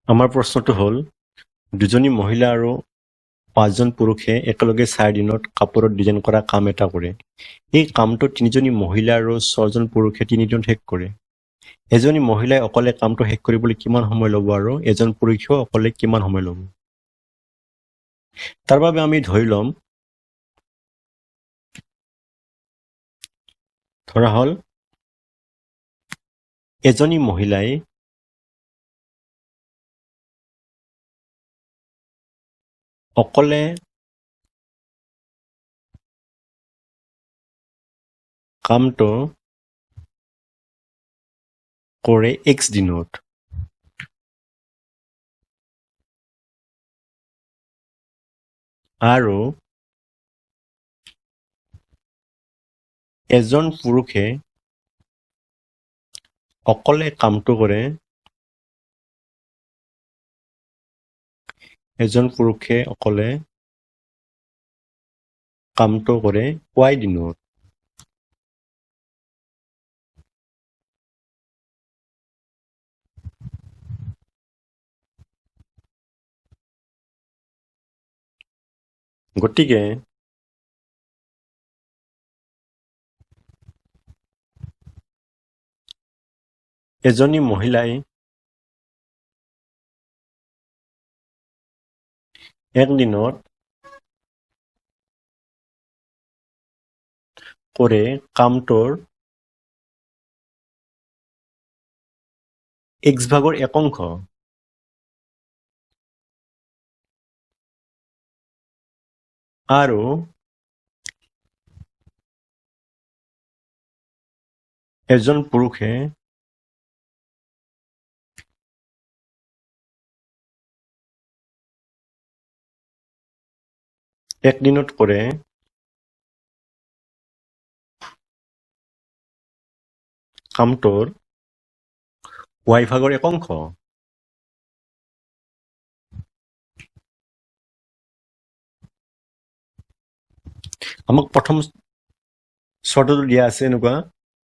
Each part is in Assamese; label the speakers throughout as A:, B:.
A: আমাৰ প্ৰশ্নটো হ'ল, দুজনী মহিলা আৰু পাঁচজন পুৰুষে একেলগে 4 দিনত কাপোৰত ডিজাইন কৰা কাম এটা কৰে। এই কামটো তিনিজনী মহিলা আৰু ছজন পুৰুষে 3 দিনত শেষ কৰে। এজনী মহিলাই অকলে কামটো শেষ কৰিবলৈ কিমান সময় ল'ব আৰু এজন পুৰুষেও অকলে কিমান সময় ল'ব? তাৰ বাবে আমি ধৰি ল'ম, ধৰা হ'ল এজনী মহিলাই অকলে কামটো কৰে এক্স দিনত আৰু এজন পুৰুষে অকলে কামটো কৰে, এজন পুৰুষে অকলে কামটো কৰে ৱাই দিনত। গতিকে এজনী মহিলাই একদিনত কৰে কামটোৰ এক্স ভাগৰ এক অংশ আৰু এজন পুৰুষে একদিনত কৰে কামটোৰ ৱাই ভাগৰ এক অংশ। আমাক প্ৰথম চৰ্তটো দিয়া আছে এনেকুৱা,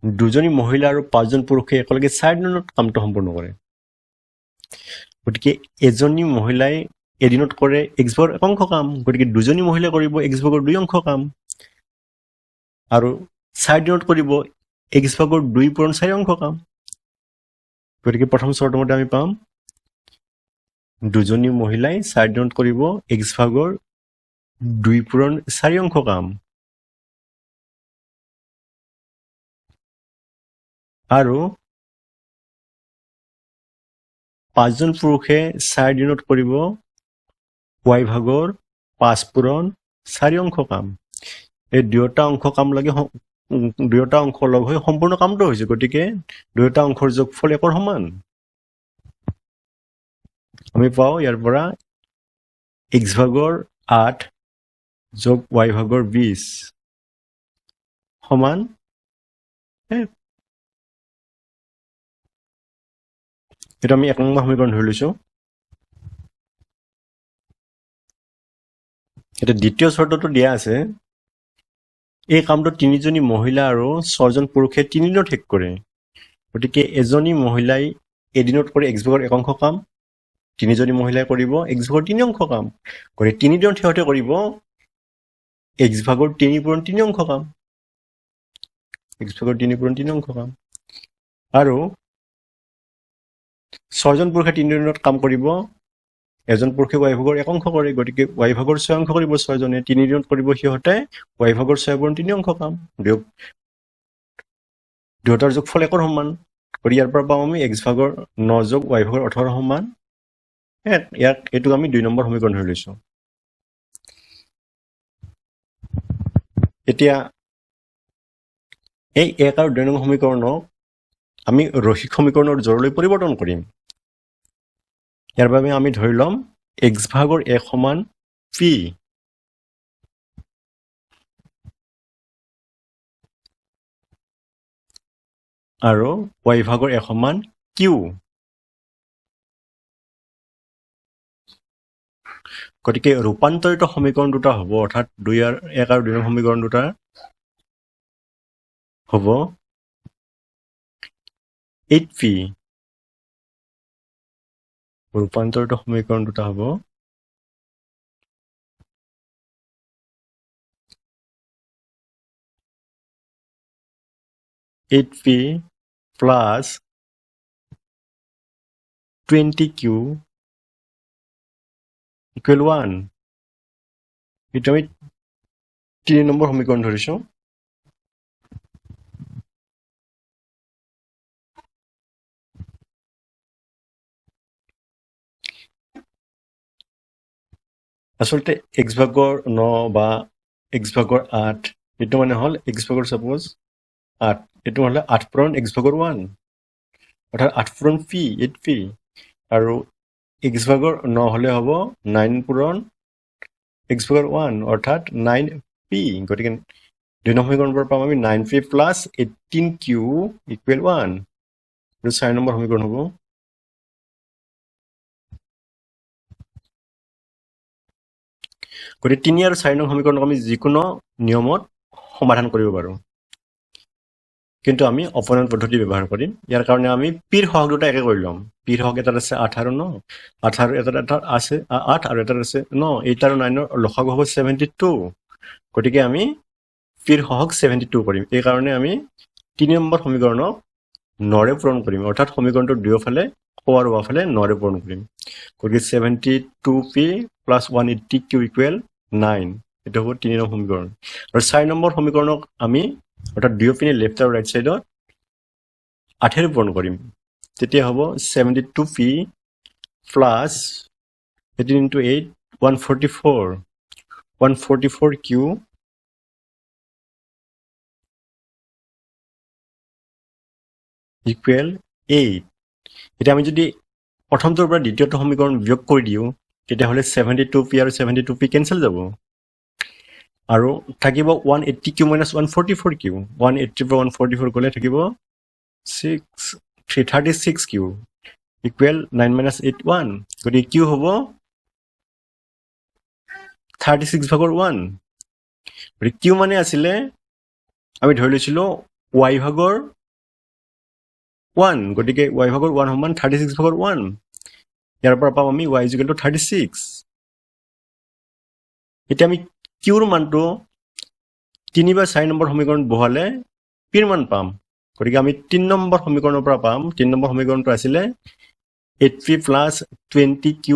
A: দুজনী মহিলা আৰু পাঁচজন পুৰুষে একেলগে 4 দিনত কামটো সম্পূৰ্ণ কৰে। গতিকে এজনী মহিলাই এদিনত কৰে এক্স ভাগৰ এক অংশ কাম, গতিকে দুজনী মহিলাই কৰিব এক্স ভাগৰ দুই অংশ কাম আৰু 4 দিনত কৰিব এক্স ভাগৰ দুই পূৰণ চাৰি অংশ কাম। গতিকে প্ৰথম চৰ্ত মতে আমি পাম, দুজনী মহিলাই 4 দিনত কৰিব এক্স ভাগৰ দুই পূৰণ চাৰি অংশ কাম আৰু পাঁচজন পুৰুষে 4 দিনত কৰিব ৱাই ভাগৰ পাঁচ পূৰণ চাৰি অংশ কাম। এই দুয়োটা অংশ কাম লাগি দুয়োটা অংশ লগ হৈ সম্পূৰ্ণ কামটো হৈছে। গতিকে দুয়োটা অংশৰ যোগফল একৰ সমান। আমি পাওঁ ইয়াৰ পৰা এক্স ভাগৰ 8 যোগ ৱাই ভাগৰ 20 সমান 1। এইটো আমি এক নম্বৰ সমীকৰণ ধৰি লৈছোঁ। এতিয়া দ্বিতীয় চৰ্তটো দিয়া আছে, এই কামটো তিনিজনী মহিলা আৰু ছজন পুৰুষে 3 দিনত শেষ কৰে। গতিকে এজনী মহিলাই এদিনত কৰে এক্স ভাগৰ এক অংশ কাম, তিনিজনী মহিলাই কৰিব এক্স ভাগৰ তিনি অংশ কাম। গতিকে 3 দিনত সিহঁতে কৰিব এক্স ভাগৰ তিনি পূৰণ তিনি অংশ কাম, এক্স ভাগৰ তিনি পূৰণ তিনি অংশ কাম। আৰু ছয়জন পুৰুষে 3 দিনত কাম কৰিব। এজন পুৰুষে ৱাই ভাগৰ এক অংশ কৰে, গতিকে ৱাই ভাগৰ ছয় অংশ কৰিব ছয়জনে। 3 দিনত কৰিব সিহঁতে ৱাই ভাগৰ ছয় পূৰণ তিনি অংশ কাম। দুয়োটাৰ যোগফল একৰ সমান। গতিকে ইয়াৰ পৰা পাওঁ আমি এক্স ভাগৰ ন যোগ ৱাই ভাগৰ 18 সমান 1। ইয়াক এইটোক আমি দুই নম্বৰ সমীকৰণ ধৰি লৈছোঁ। এতিয়া এই এক আৰু দুই নম্বৰ সমীকৰণক আমি ৰৈখিক সমীকৰণৰ জোৰলৈ পৰিৱৰ্তন কৰিম। ইয়াৰ বাবে আমি ধৰি ল'ম এক্স ভাগৰ এক সমান পি আৰু ৱাই ভাগৰ এক সমান কিউ। গতিকে ৰূপান্তৰিত সমীকৰণ দুটা হ'ব, অৰ্থাৎ দুই আৰু এক আৰু দুই নম্বৰ সমীকৰণ দুটা হ'ব 8 পি ৰূপান্তৰিত সমীকৰণ দুটা হ'ব 8p plus 20q equal 1। এইটো আমি 3 নম্বৰ সমীকৰণ ধৰিছোঁ। আচলতে এক্স ভাগৰ ন বা এক্স ভাগৰ আঠ, এইটো মানে হ'ল এক্স ভাগৰ চাপ'জ আঠ, এইটো হ'লে আঠ পূৰণ এক্স ভাগৰ ওৱান, অৰ্থাৎ আঠ পূৰণ পি, 8p। আৰু এক্স ভাগৰ ন হ'লে হ'ব নাইন পূৰণ এক্স ভাগৰ ওৱান, অৰ্থাৎ 9p। গতিকে 2 নম্বৰ সমীকৰণৰ পৰা পাম আমি 9p plus 18q equal 1। এইটো 4 নম্বৰ সমীকৰণ হ'ব। গতিকে 3 আৰু 4 নং সমীকৰণক আমি যিকোনো নিয়মত সমাধান কৰিব পাৰোঁ, কিন্তু আমি অপনয়ন পদ্ধতি ব্যৱহাৰ কৰিম। ইয়াৰ কাৰণে আমি পিৰ সহগ দুটা একে কৰি ল'ম। পিৰ সহগ এটাত আছে আঠ আৰু ন, আঠ আৰু এটাত এটা আছে আঠ আৰু এটাত আছে ন। এইট আৰু নাইনৰ লসাগু হ'ব 72। গতিকে আমি পিৰ সহগ 72 কৰিম। এই কাৰণে আমি 3 নম্বৰ সমীকৰণক নৰে পূৰণ কৰিম, অৰ্থাৎ সমীকৰণটোৰ দুয়োফালে সোঁ আৰু বাওঁফালে নৰে পূৰণ কৰিম। গতিকে 72p plus 180q equal 9, এইটো হ'ব 3 নম্বৰ সমীকৰণ। আৰু 4 নম্বৰ সমীকৰণক আমি অৰ্থাৎ দুয়োপিনে লেফ্ট আৰু ৰাইট ছাইডত আঠেৰে পূৰণ কৰিম। তেতিয়া হ'ব 72p plus 18 into 8, 144, 144q equal 8। এতিয়া আমি যদি প্ৰথমটোৰ পৰা দ্বিতীয়টো সমীকৰণ বিয়োগ কৰি দিওঁ, তেতিয়াহ'লে 72p আৰু 72p cancel যাব আৰু থাকিব 180q minus 144q। 180ৰ পৰা 144 গ'লে থাকিব 6 3, 36q equal 9 minus 8, 1। গতিকে কিউ হ'ব 36 ভাগৰ ওৱান। গতিকে কিউ মানে আছিলে, আমি ধৰি লৈছিলোঁ ৱাই ভাগৰ ওৱান। গতিকে ৱাই ভাগৰ ওৱান সমান 36 ভাগৰ ওৱান। ইয়াৰ পৰা পাম আমি y is equal to 36। এতিয়া আমি কিউৰ মানটো 3 বা 4 নম্বৰ সমীকৰণত বহালে পিৰ মান পাম। গতিকে আমি 3 নম্বৰ সমীকৰণৰ পৰা পাম। 3 নম্বৰ সমীকৰণটো আছিলে 8p plus 20q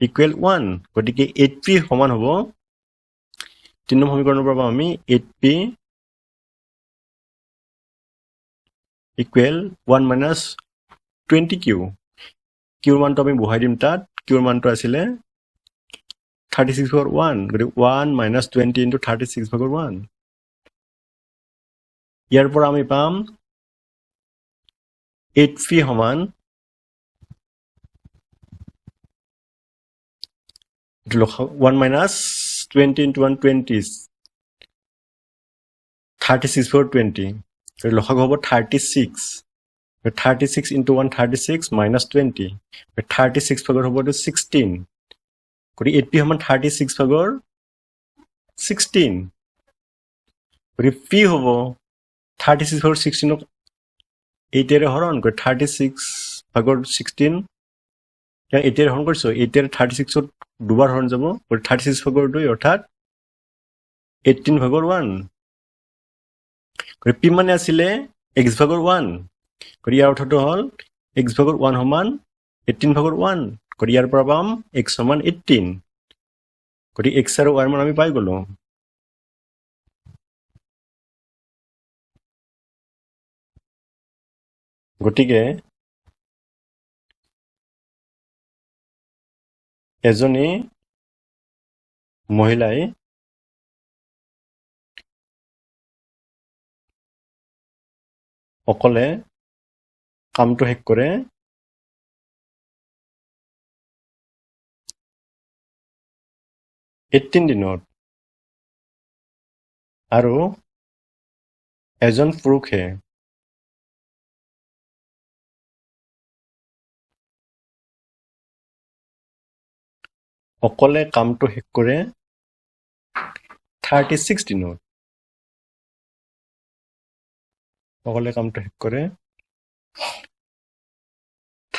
A: equal 1। গতিকে 8p সমান হ'ব, 3 নম্বৰ সমীকৰণৰ পৰা পাম আমি 8p equal 1 minus 20q। কিউৰ মানটো আমি বহাই দিম তাত। কিউৰ মানটো আছিলে 36 ভাগৰ ওৱান। গতিকে 1 মাইনাছ 20 ইণ্টু 36 ভাগৰ ওৱান। ইয়াৰ পৰা আমি পাম 8p সমান, 1 minus 20 into 1, 20, 36 ভাগৰ 20। লসাগু হ'ব 36। 36 into 1, 36 minus 20, 36 ভাগৰ হ'ব এইটো 16। গতিকে 8p সমান 36 ভাগৰ 16। গতিকে পি হ'ব 36 ভাগৰ 16ক এইটেৰে হৰণ কৰি 36 ভাগৰ 16, এইটেৰে হৰণ কৰিছোঁ, এইটেৰে 36ত দুবাৰ হৰণ যাব। গতিকে 36 ভাগৰ দুই, অৰ্থাৎ 18 ভাগৰ ওৱান। গতিকে পি মানে আছিলে এক্স ভাগৰ ওৱান। গতিকে ইয়াৰ অৰ্থটো হ'ল এক্স ভাগৰ ওৱান সমান 18 ভাগৰ ওৱান। গতিকে ইয়াৰ পৰা পাম এক্স সমান 18। গতিকে এক্স আৰু ৱাইৰ মান আমি পাই গ'লো। গতিকে এজনী মহিলাই অকলে কামটো শেষ কৰে 18 দিনত আৰু এজন পুৰুষে অকলে কামটো শেষ কৰে 36 দিনত। অকলে কামটো শেষ কৰে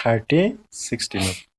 A: 30 16ত।